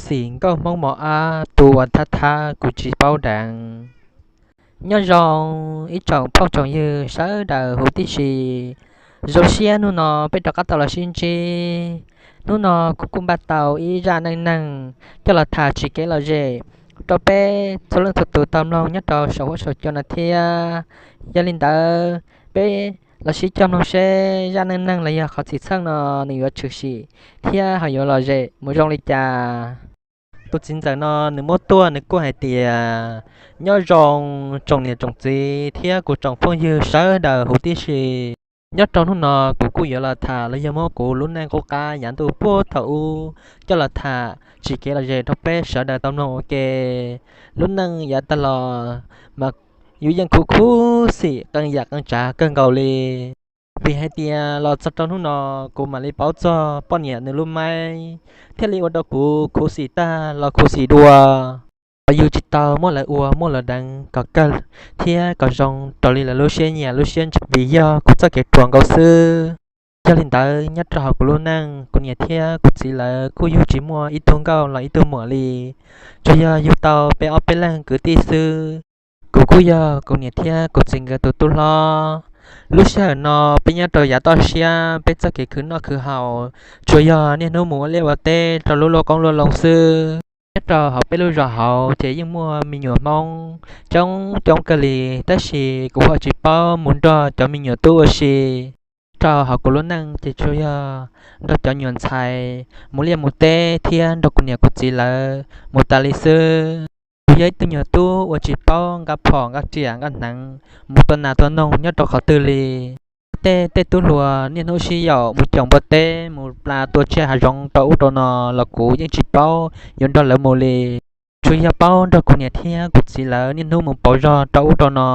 Txim nkauj Hmoob mos ab, tus uas thab thab kuv tsis paub deev. Nyob zoo ib tsoom phooj tsoom ywg sawv daws huv tib si. Zoo siab hnub no peb rov qab tau los sib ntsib. Hnub no kuv kuj npaj tau ib zaj neej neeg coj los tham tsis kev lom zem rau peb txhua leej txhua tus tau mloog nyob rau saum huab saum cua no thiab. Yog li ntawd, peb los sib cog mloog seb zaj neej neeg los yog qhov txhim txheej no nws yuav tshwm sim thiab ho yuav lom zem mus zoo li cas. Tus txiv ntxawm no nws muab tuaj nws kuj hais tias, nyob zoo tsoom niam tsoom txiv thiab kuv tsoom phooj ywg sawv daws huv tib si. Nyob rau hnub no kuv kuj yuav los tham los yog muab kuv lub neej qub qab yav ntuj puag thaum ub coj los tham tsis kev lom zem rau peb sawv daws tau mloog ua ke. Lub neej yav tag los mas yus yeej khuv khuv xim qee yam qee tsav kawg nkaus li. Vim hais tias los txog rau hnub no kuv mam li paub txog poj niam nws lub maib, thiaj li ua rau kuv khuv xim tag los khuv xim dua. Qhov yus tsis tau muab lawv ua muab lawv deev kom kawg thiab kom zoo raws li lawv lub siab nyiam lub siab ntshaw vim yog kuv txoj kev ruam nkaus xwb. Yog li ntawd nyob rau hauv kuv lub neej kuv niam thiab kuv txiv lawv kuj yug tsis muaj ib tug nkauj los ib tug muam li, tsuas yog yug tau peb ob peb leeg kwv tij xwb. Kuv kuj yog kuv niam thiab kuv txiv nkawd tus tub hlob. Lub sij hawm no peb nyob rau yav toj siab peb txoj kev khwv noj khwv haus tsuas yog niaj hnub mus ua liaj ua teb rau lub luaj qoob luaj loo xwb. Nyob rau hauv peb lub zos hauv ces yeej muaj me nyuam Hmoob coob coob kawg li, tab sis kuv ho tsis paub mus nrog cov me nyuam tub ua si. Nyob rau hauv kuv lub neej ces tsuas yog nrog cov nyuam ntxhais mus liaj mus teb thiab nrog kuv niam kuv txiv lawv mus tas li xwb. Kuv yog ib tug nyuam tub uas tsis paub nqa phom nqa riam nqa hneev mus tua nas tua noog nyob rau qhov twg li. Tej tej tub hluas niaj hnub sib yaum mus caum npua teb mus pla tua tsiaj hav zoov rau ub rau no los kuv yeej tsis paub yuav nrog lawv mus li. Tsuas yog paub nrog kuv niam thiab kuv txiv lawv niaj hnub mus pauv zog rau ub rau no.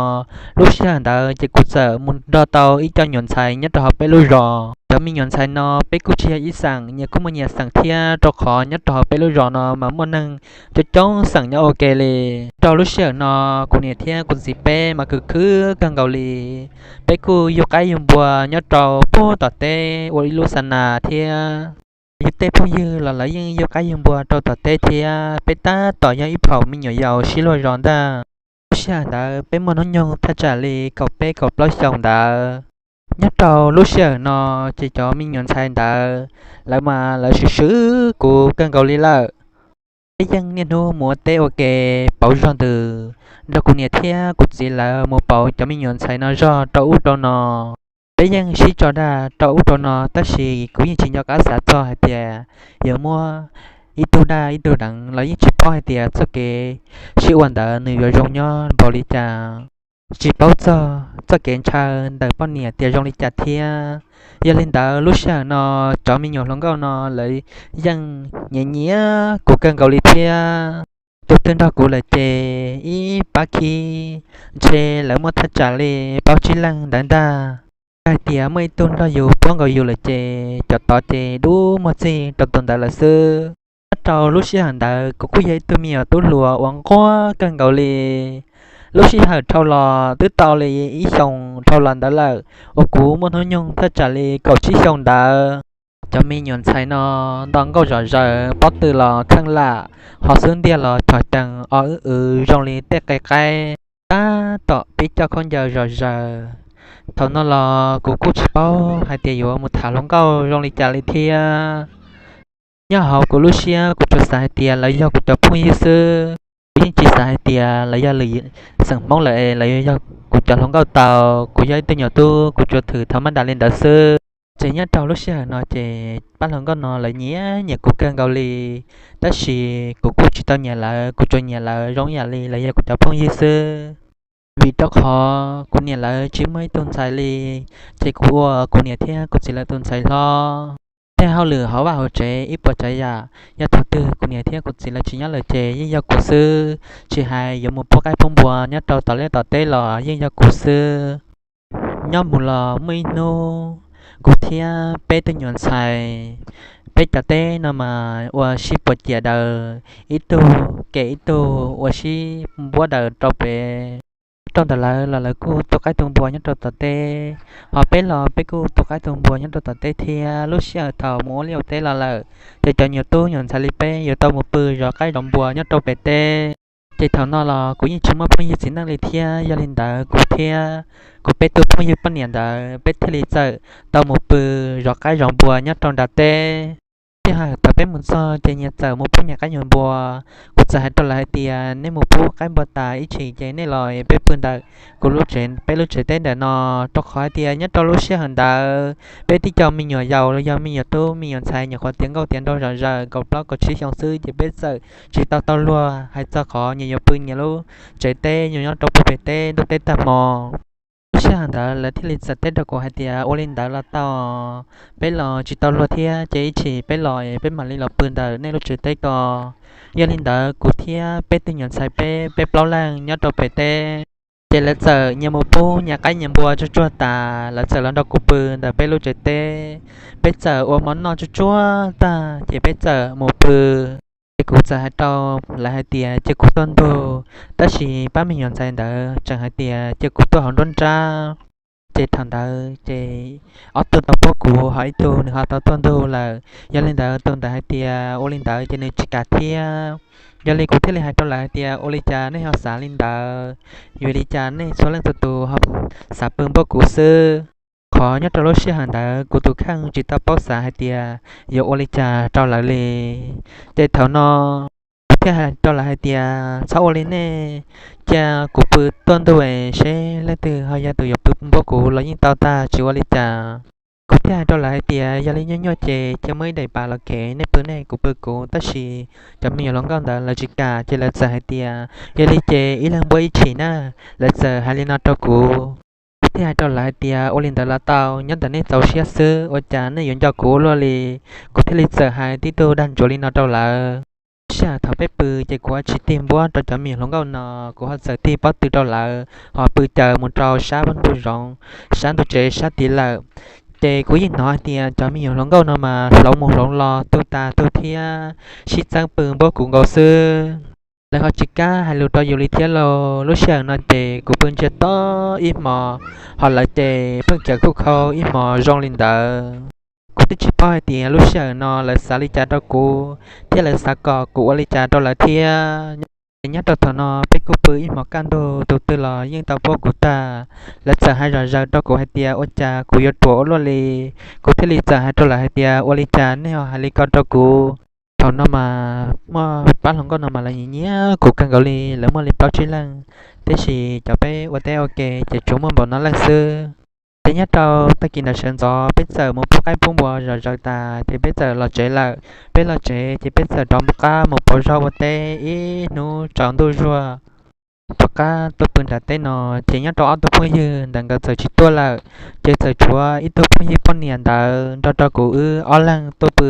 Lub sij hawm ntawd ces kuv txawm mus nrog tau ib co nyuam ntxhais nyob rau hauv peb lub zos. Cov me nyuam ntxhais no peb kuj tsis yog ib xeem, nyias kuj muaj nyias xeem thiab, rau qhov nyob rau hauv peb lub zos no mas muaj neeg coob coob xeem nyob ua ke li. Rau lub sij hawm no kuv niam thiab kuv txiv peb mas khwv khwv kawg nkaus li. Peb kuj yug qaib yug npua nyob rau puag tom teb ua ib lub xa nas thiab. Yus tej phooj ywg los lawv yeej yug qaib yug npua rau tom teb thiab, peb tab tom yog ib phaum me nyuam yaus sib luag zos ntag. Lub sij hawm ntawd peb muaj hnub nyoog thaj tsam li kaum peb kaum plaub xyoos ntawd. Nyob rau lub sij hawm no ces cov me nyuam ntxhais ntawd lawv mas lawv swm swm kuv kawg nkaus li lawm. Peb yeej niaj hnub mus ua teb ua ke pauv zog ntws, nrog kuv niam thiab kuv txiv lawv mus pauv cov me nyuam ntxhais no zog rau ub rau no. Peb yeej sib tso dag rau ub rau no, tab sis kuv yeej tsis nco qab xav txog hais tias yuav muab ib tug dag ib tug deev los yeej tsis paub hais tias txoj kev sib ua ntawd nws yuav zoo nyob npaum li cas. Tsis paub txog txoj kev ntshaw ntawm poj niam tias zoo li cas thiab. Yog li ntawd lub sij hawm no cov me nyuam hluas nkauj no lawv yeej nyiam nyiam kuv kawg nkaus li thiab. Tus twg nrog kuv lawm ces ib pab khib ntshe lawv muaj thaj tsam li plaub tsib leeg ntawd ntag. Yog hais tias muaj ib tug nrog yus puab nkaus yus lawm ces cov tod ces dub muag txig rau tus ntawd lawm xwb. Nyob rau lub sij hawm ntawd kuv kuj yog ib tug me nyuam tub hluas uas nquag kawg nkaus li. Lub sij hawm dhau los twb tau li ib xyoos dhau los ntawd lawm, uas kuv muaj hnub nyoog thaj tsam li kaum tsib xyoos ntawd. Cov me nyuam ntxhais no nto nkauj zom zaws, pob tw los kheej lam, ho xub ntiag los chom cees o wb wv zoo li tej qe qaib, tab tom pib coj khaub ncaws zom zaws. Thaum no los kuv kuj tsis paub hais tias yuav mus tham hluas nkauj zoo li cas li thiab. Nyob hauv kuv lub siab kuv tsuas xav hais tias lawv yog kuv cov phooj ywg xwb. Kuv yeej tsis xav hais tias lawv yog lwm xeem Hmoob lawm es lawv yog kuv cov hluas nkauj tau. Kuv yog ib tug nyuam tub, kuv tsuas thwm thov mab dam li ntawd xwb. Ces nyob rau lub sij hawm no ces pab hluas nkauj no lawv nyiam nyiam kuv kawg nkaus li, tab sis kuv kuj tsis tau nyiam lawv, kuv tsuas nyiam lawv zoo yam li lawv yog kuv cov phooj ywg xwb. Vim rau qhov kuv niam lawv tsis muaj ib tug ntxhais li, ces kuv ua kuv niam thiab kuv txiv lawv tus ntxhais hlob. Tej hauj lwm hauv vaj hauv tsev ib puas tsav yam, yog thaum twg kuv niam thiab kuv txiv lawv tsis nyob lawm ces yeej yog kuv xwb, tsis hais yuav mus pub qaib pub npua nyob rau tom liaj tom teb los yeej yog kuv xwb. Nyob mus los muaj ib hnub, kuv thiab peb tug nyuam ntxhais, peb cov teb no mas ua sib puas ciam daws, ib tug kem ib tug ua sib npuab daws rau pem. Rau ntawm lawv los lawv kuj tu qaib tu npua nyob rau tom teb, ho peb los peb kuj tu qaib tu npua nyob rau tom teb thiab. Lub sij hawm thaum mus ua liaj ua teb los lawm, ces cov nyuam tub nyuam ntxhais li peb yuav tau mus pw zov qaib zov npua nyob rau pem teb. Ces thaum no los kuv yeej tsis muaj phooj ywg txiv neej li thiab, yog li ntawd kuv thiab kuv peb tug phooj ywg poj niam ntawd peb thiaj li txawm tau mus pw zov qaib zov npua nyob rau nram teb. Sij hawm thaum peb mus txog ces nyias txawm mus pub nyias qaib nyias npua. Kuv txawm hais rau lawv hais tias nej mus pub qaib npua tas ib chim ces nej los peb pw ntawm kuv lub tsev, peb lub tsev teb ntawm no, rau qhov hais tias nyob rau lub sij hawm ntawd peb tib co me nyuam yaus los yog me nyuam tub me nyuam ntxhais nyuam qhuav tiav nkauj tiav nraug zom zaws kaum plaub kaum tsib xyoo xwb, ces peb txawm tsis tau tau luag hais txog qhov nyias yuav pw nyias lub tsev teb nyob rau puag pem teb ntuj teb tag hmo. Lub sij hawm ntawd lawv thiaj li txawm teb rau kuv hais tias ua li ntawd los tau, peb los tsis tau luag thiab, ces ib chim peb los peb mam li los pw ntawm nej lub tsev teb ko. Yog li ntawd kuv thiab peb tug nyuam ntxhais peb, peb plaub leeg nyob rau pem teb, ces lawv txawm nyias mus pub nyias qaib nyias npua tsuag tsuag tas, lawv txawm los nrog kuv pw ntawm peb lub tsev teb. Peb txawm ua hmo noj tsuag tsuag tag ces peb txawm mus pw. Ces kuv txawm hais rau lawv hais tias cia kuv tuaj ntug, tab sis pab me nyuam ntxhais ntawd tseem hais tias cia kuv tuaj hauv nruab nrab. Ces thaum ntawd ces ob tug tau pub kuv, ho ib tug nws ho tau tuaj ntug lawm. Yog li ntawd tus ntawd hais tias ua li ntawd ces nws tsis kam thiab. Yog li kuv thiaj li hais rau lawv hais tias ua li cas nej ho xav li ntawd, vim li cas nej txhua leej txhua tus ho xav pw npuab kuv xwb. Qhov nyob rau lub sij hawm ntawd kuv tus kheej tsis tau paub xav hais tias yuav ua li cas rau lawv li. Ces thaum no kuv thiaj hais rau lawv hais tias txhob ua li nej, cia kuv pw tuaj ntug seb leej twg ho yog tus yuav pw npuab kuv los yeej tau tag, tsis ua li cas. Kuv thiaj hais rau lawv hais tias yog li nyuaj nyuaj ces cia muaj ib daim pas los kev, nej pw nej kuv pw kuv, tab sis cov me nyuam hluas nkauj ntawd lawv tsis kam, ces lawv txawm hais tias yog li ces ib leeg npuab ib chim na, lawv txawm hais li no rau kuv. Kuv thiaj hais rau lawv hais tias ua li ntawd los tau, nyob ntawm nej txaus siab xwb, ua cas nej yuav nco kuv ua luaj li. Kuv thiaj li txawm hais tib tug dag ntsuav li no rau lawv. Lub sij hawm thaum peb pw ces kuv ho tsis tig npuab rau cov me nyuam hluas nkauj no, kuv ho txawm tig pob tw rau lawv, ho pw caws mus rau sab ntug zoov, sab ntug tsev sab tid lawm. Ces kuv yeej hnov hais tias cov me nyuam hluas nkauj no mas hloov mus hloov los tug tas tug thiab, sib txeeb pw npuab kuv nkaus xwb. Lawv ho tsis kam hais lus rau yus li thiab lauj. Lub sij hawm no ces kuv pw ntsiag to ib hmos, ho lawv ces pheej caws khuj khau ib hmos zoo li ntawd. Kuv twb tsis paub hais tias lub sij hawm no lawv xav li cas rau kuv thiab lawv xav kom kuv ua li cas rau lawv thiab. Ces nyob rau thaum no peb kuj pw ib hmos kaj ntug, tus twg los yeej tau npuab kuv tag. Lawv txawm hais zom zaws rau kuv hais tias ua cas kuv yuav ruam ua luaj li. Kuv thiaj li txawm hais rau lawv hais tias ua li cas nej ho hais li ko rau kuv. Thaum no mas muaj pab hluas nkauj no mas lawv nyiam nyiam kuv kawg nkaus li, lawv muaj li plaub tsib leej, tiam sis cov peb ua teb ua ke ces tsuas muaj npaum no leej xwb. Ces nyob rau tag kis ntawd sawv ntxov peb txawm mus pub qaib pub npua zom zaws tas ces peb txawm los tsev lawm. Peb los tsev ces peb txawm rov mus qab mus pauv zog ua teb ib hnub tsaus ntuj zuag. Rov qab tuaj pw nram teb no, ces nyob rau ob tug phooj ywg ntawd nkawd txawm tsis tuaj lawm, ces txawm tshuav ib tug phooj ywg poj niam ntawd nrog rau kuv wb ob leeg tuaj pw,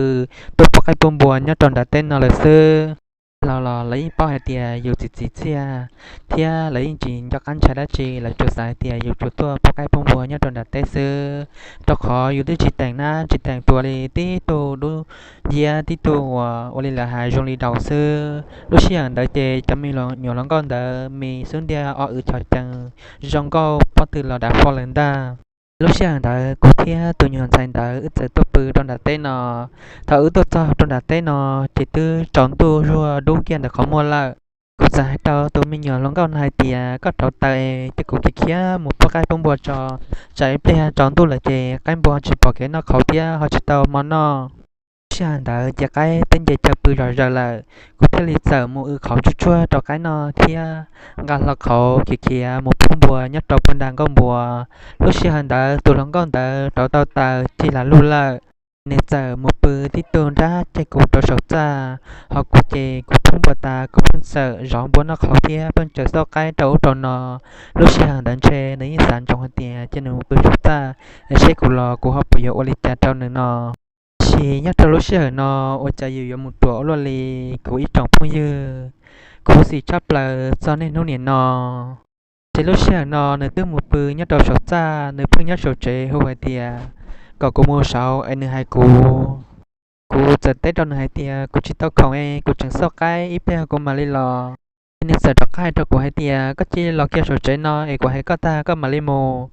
tuaj pub qaib pub npua nyob rau nram teb no lawm xwb. Laus los lawv yeej paub hais tias yus txiv txiv txiaj thiab lawv yeej tsis nco qab ntshai dab tsi, lawv tsuas xav hais tias yus tsuas tuaj pub qaib pub npua nyob rau nram teb xwb, rau qhov yus twb tsis teem nab tsis teem tuas li, tib tug dub nciab tib tug uas ua li lawv hais zoo li daus xwb. Lub sij hawm ntawd ces cov me nyuam hluas nkauj ntawd mis xub ntiag o w chos cees zoo nkauj pob tw los dav fo lawm ntag. Lub sij hawm ntawd kuv thiab tus nyuag ntxhais ntawd wb txawm tuaj pw rau nram teb no. Thaum wb tuaj txog rau nram teb no ces twb tsaus ntuj zuag dub kiag ntawm qhov muag lawm. Kuv txawm hais rau tus me nyuam hluas nkauj no hais tias koj rauv taws es cia kuv khiav khiav mus pub qaib pub npua tso, tsam ib pliag tsaus ntuj lawm ces qaib npua tsis pom kev noj qhauv thiab ho tsis tau hmo noj. Lub sij hawm ntawd ces qaib twb nce caw pw zom zaws lawm, kuv thiaj li txawm mus w qhauv tsuag tsuag rau qaib noj thiab nqa hlo qhauv khiav khiav mus pub npua nyob rau puag nram nkuaj npua. Lub sij hawm ntawd tus hluas nkauj ntawd rauv tau taws cig lam lug lawm, nws txawm mus pw tib tug nrab caij kuv rau saum txaj, ho kuv ces kuv pub npua tas kuv pheej txawm zov npua noj qhauv thiab pheej tsaws xauj qaib rau ub rau no. Lub sij hawm ntawd ntshe nws yeej xav ntsoov hais tias cia nws mus pw saum txaj es seb kuv los kuv ho puas yuav ua li cas rau nws no. Tiam sis nyob rau lub sij hawm no ua cas yus yuav mus ruam ua luaj li, kuv ib tsoom phooj ywg, kuv xim tshaj plaws txog niaj hnub nim no. Ces lub sij hawm no nws twb mus pw nyob rau saum txaj, nws pheej nyob saum tsev hu hais tias kom kuv mus saud es nws hais kuv. Kuv txawm teb rau nws hais tias kuv tsis tau khoom es kuv tseem xauj qaib, ib pliag kuv mam li los. Nws txawm rov qab hais rau kuv hais tias koj cia li los kiag saum tsev no es kuv hais koj tag koj mam li mus.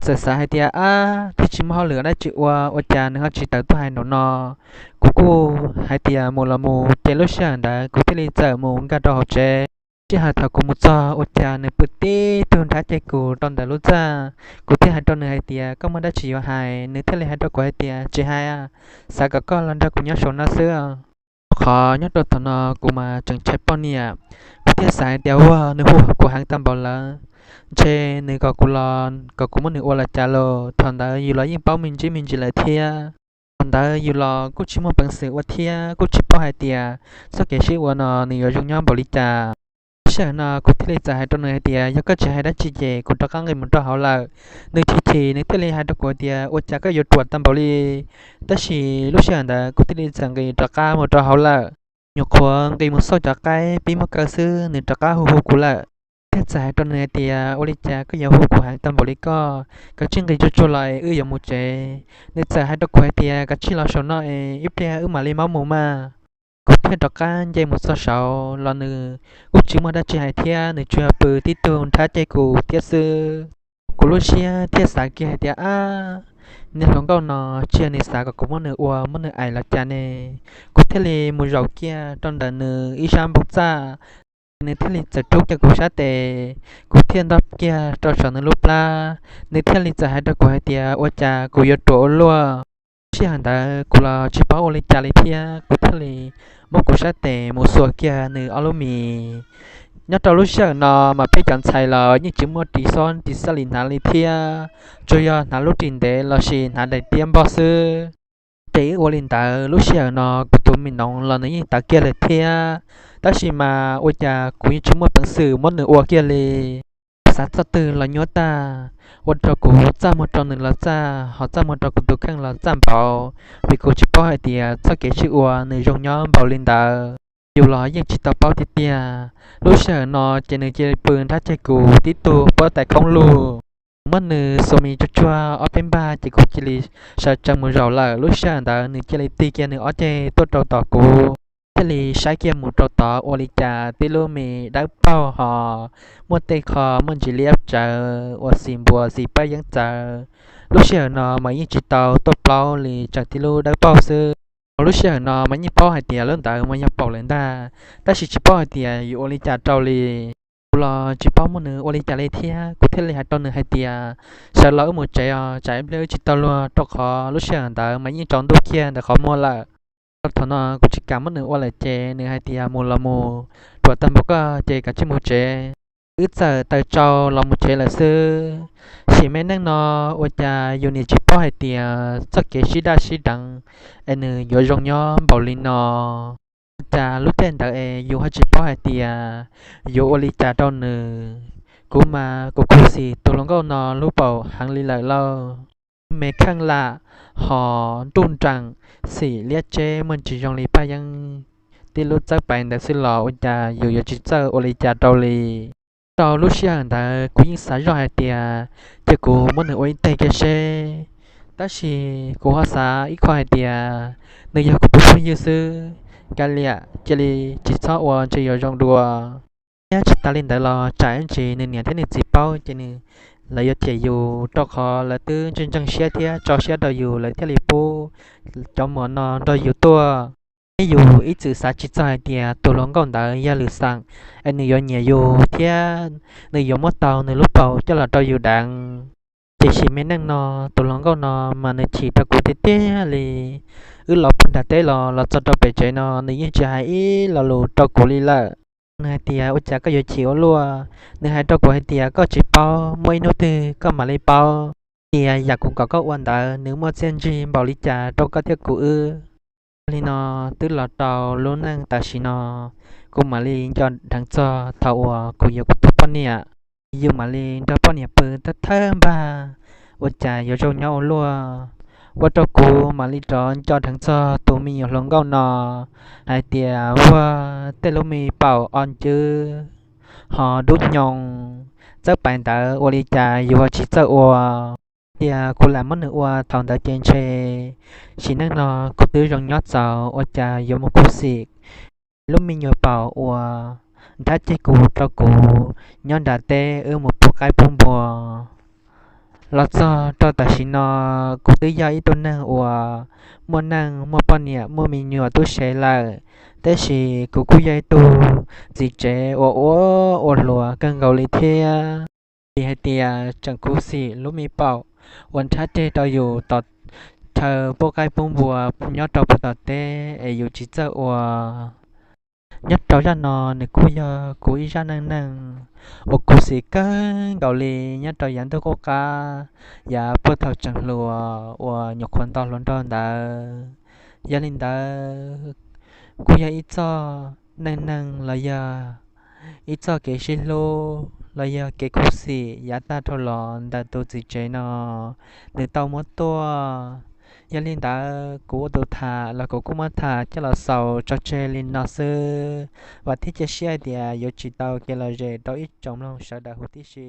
Txawm xav hais tias ab twb tsis muaj hauj lwm dab tsi ua, ua cas nws ho tsis tawm tuaj hais nraum no. Kuv kuj hais tias mus los mus ces lub sij hawm ntawd kuv thiaj li txawm mus nkag rau hauv tsev. Sij hawm thaum kuv mus txog ua cas nws pw tib tug nrhab ceg kuv rau ntawm lub txaj. Kuv thiaj hais rau nws hais tias koj muaj dab tsi yuav hais? Nws thiaj li hais rau kuv hais tias tsis hais, xav kom koj los nrog kuv nyob saum no xwb. Rau qhov nyob rau thaum no kuv mas tseem tshaib poj niam, kuv thiaj xav hais tias ua nws hu kuv heev tag npaum lawm, ntshe nws kom kuv los kom kuv muab nws ua los cas los. Thaum ntawd yus los yeej paub me ntsis me ntsis lawm thiab. Thaum ntawd yus los kuj tsis muaj peev xwm ua thiab kuj tsis paub hais tias txoj kev sib ua no nws yuav zoo nyob npaum li cas. Lub sij hawm no kuv thiaj li txawm hais rau nws hais tias yog koj tsis hais dab tsi ces kuv rov qab nqis mus rau hauv lawm. Nws chim chim nws thiaj li hais rau kuv tias ua cas koj yuav ruam tag npaum li. Tab sis lub sij hawm ntawd kuv thiaj li txawm nqis rov qab mus rau hauv lawm. Nyuam qhuav nqis mus xauj cov qaib pib muab kaw xwb nws rov qab hu hu kuv lawm. Thiaj txawm hais rau nws hais tias ua li cas koj yuav hu kuv heev tag npaum li koj, kav tsij nqis tsuag tsuag los es wb yuav mus tsev. Nws txawm hais rau kuv hais tias kav tsij los saum no es ib pliag wb mam li maub mus mas. Kuv thiaj rov qab nce mus txog saud los nws kuj tsis muaj dab tsi hais thiab, nws tsuas pw tib tug nrhab ceg kuv thiab xwb. Kuv lub siab thiaj xav kiag hais tias ab, niag hluas nkauj no tsis yog nws xav kom kuv muab nws ua muab nws aim los cas ne. Kuv thiaj li mus zaum kiag rau ntawm nws ib sab npoo txaj, nws thiaj li txawm rub kiag kuv sab tes, kuv thiaj ntog kiag rau saum nws lub plab. Nws thiaj li txawm hais rau kuv hais tias ua cas kuv yuav ruam ua luaj. Sij hawm ntawd kuv los tsis paub ua li cas li thiab, kuv thiaj li muab kuv sab tes mus xuas kiag nws ob lub mis. Nyob rau lub sij hawm no mas peb cov ntxhais los yeej tsis muaj ris xob ris xab li hnav li thiab, tsuas yog hnav lub ris ntev lossis hnav daim tiab npog xwb. Ces wb ua li ntawd, lub sij hawm no kuv tus me noov los nws yeej tawv kiag lawm thiab, tab sis mas ua cas kuv yeej tsis muaj peev xwm muab nws ua kiag li. Xav txoj twg los nyuaj tag, ua rau kuv txaj muag rau nws los txaj, ho txaj muag rau kuv tus kheej los txaj npaum, vim kuv tsis paub hais tias txoj kev sib ua nws zoo nyob npaum li ntawd. Yus los yeej tsis tau paub tiag tiag. Lub sij hawm no ces nws cia li pw nrhab ceg kuv tib tug puab tais khoob lug. Muab nws xuas mis tsuag tsuag ob peb npag ces kuv cia li sawv tsees mus zaum lawm. Lub sij hawm ntawd nws cia li tig kiag nws ob ceg tuaj rau tom kuv, thiaj li saib kiag mus rau tod ua li cas tib lub me dawb paug ho muaj tej qho muaj ntsis liab tsawv ua xim npua xim paj yeeb txawv. Lub sij hawm no mas yeej tsis tau tuaj plaub li, tseem tib lub dawb paug xwb. Lub sij hawm no mas yeej paub hais tias lub ntawd mas yog paum lawm ntag, tab sis tsis paub hais tias yuav ua li cas rau li. Kuv los tsis paub muab nws ua li cas li thiab, kuv thiaj li hais rau nws hais tias sawv los wb mus tsev os, tsam ib pliag wb tsis tau luag, rau qhov lub sij hawm ntawd mas yeej tsaus ntuj kiag ntawm qhov muag lawm. Thaum no kuv tsis kam muab nws ua lawm ces nws hais tias mus los mus, ruam tag npaum koj ces kav tsij mus tsev. Wb txawm taws tsau los mus tsev lawm xwb. Sim me neej no ua cas yus niam tsis paub hais tias txoj kev sib daj sib deev es nws yuav zoo nyob npaum li no. Ua cas lub caij ntawd es yus ho tsis paub hais tias yuav ua li cas rau nws. Kuv mas kuv khuv xim tus hluas nkauj no lub paum heev li lawm lauj. Me kheej lam ho nruj nreem, xim liab tseb muaj ntsis zoo li paj yeeb, tib lub txawb pais ntawd xwb los ua cas yus yuav tsis txawj ua li cas rau li. Rau lub sij hawm ntawd kuv yeej xav zoj hais tias cia kuv muab nws ua ib teg kiag seb, tab sis kuv ho xav ib qho hais tias nws yog kuv tus phooj ywg xwb, kav liam cia li tsis txhob ua ntshe yuav zoo dua. Thiab tsis tas li ntawd los tsam ib ntsis nws niam thiab nws txiv paub ces nws, lawv yuav cem yus, rau qhov lawv twb ntseeg ntseeg siab thiab tso siab rau yus lawv thiaj li pub cov muam no nrog yus tuaj. Thiab yus ib txwm xav tsis txog hais tias tus hluas nkauj ntawd yog lwm xeem es nws yuav nyiam yus thiab nws yuav muab tau nws lub paum coj los rau yus deev. Tiam sis me neej no tus hluas nkauj no mas nws chim rau kuv tiag tiag li. Wb los puag nram teb los los txog rau pem tsev no nws yeej tsis hais ib lo lus rau kuv li lawm. Nws hais tias ua cas koj yuav chim ua luaj? Nws hais rau kuv hais tias koj tsis paub, muaj ib hnub twg koj mam li paub tias yam kuv kom koj ua ntawd nws muaj txiaj ntsig npaum li cas rau koj thiab kuv wb. Li no twb los rau lub neej tam sim no, kuv mam li nco dheev txog thaum uas kuv yuav kuv tus poj niam, yus mam li nrog poj niam pw thawj thawj npag, ua cas yuav zoo nyob ua luaj. Ua rau kuv mam li rov nco dheev txog tus me nyuam hluas nkauj no hais tias ua tej lub me paum o ncwb ho dub hnyoo, txawb pais ntawd ua li cas yus ho tsis txawj ua. Tias kuv lam muab nws ua thaum ntawd ces ntshe sim neej no kuv twb zoo nyob txaus, ua cas yuav mus khuv xim lub me nyuam paum uas nrhab ceg kuv rau kuv nyob nram teb wb mus pub qaib pub npua. Los txog rau tam sim no kuv twb yog ib tug neeg uas muaj neej muaj poj niam muaj me nyuam tub se lawm, tab sis kuv kuj yog ib tug txiv tsev uas ua ua hluas kawg nkaus li thiab. Vim hais tias tseem khuv xim lub me paum uas nrhab ceg rau yus tos chaw pub qaib pub npua nyob rau puag tom teb es yus tsis txawj ua. Nyob rau zaj no nws kuj yog kuv ib zaj neej neeg uas khuv xim kawg nkaus li nyob rau yav ntuj qub qab, yav puag thaum tseem hluas uas nyuam qhuav nto hluas nraug ntawd. Yog li ntawd, kuj yog ib txoj neej neeg los yog ib txoj kev sib hlub los yog kev khuv xim yav tag dhau los ntawm tus txiv tsev no nws tau muab tuaj. Yog li ntawd kuv ua tus tham los kuv kuj muab tham coj los xaus tso tseg li no xwb, vam thiab cia siab hais tias yuav tsis tau kev lom zem rau ib tsoom mloog sawv daws huv tib si.